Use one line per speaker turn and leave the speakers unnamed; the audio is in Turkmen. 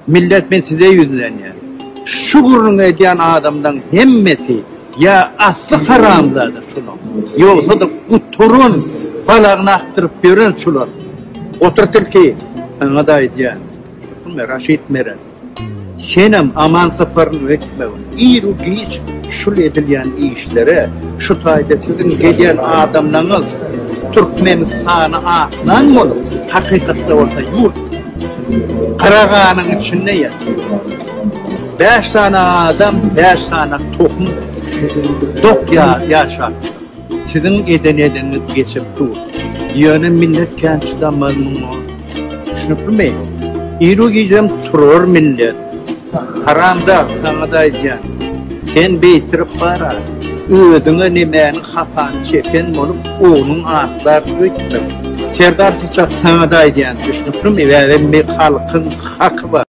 Millet men size ýüzlenýän. Şu gürrüňi edýän adamlaň hemmesi ýa asly haramzada şulaň, ýogsa-da gutaran, balagyny akdyryp ýören şular. Otur tilki, saňa-da aýdýan. Şumy Raşid Meret. Senem Aman Saparyny öýtmegin. Iru-giç şul edilýän işlere şu taýda siziň gelýän adamlaňyz Türkmenistany aklan bolup, hakykatda bolsa ýurt gara ganyň içinde ýatyr. Bäş sany adam, bäş sany tohum dok ýaşapdyr. Siziň eden edeniňiz geçip dur. Ýöne millet kän çydamaz muňa. Düşnüklimi? Iru-gijem turar millet. Haramdag, saňa-da aýdýan. Sen beýtirip bar-a, özüňe nemäniň hapany çeken bolup, ogluň aklar öýtme. Serdar Syçak, saňa-da aýdýan, düşnüklimi? Bäbem, halkyň haky bar.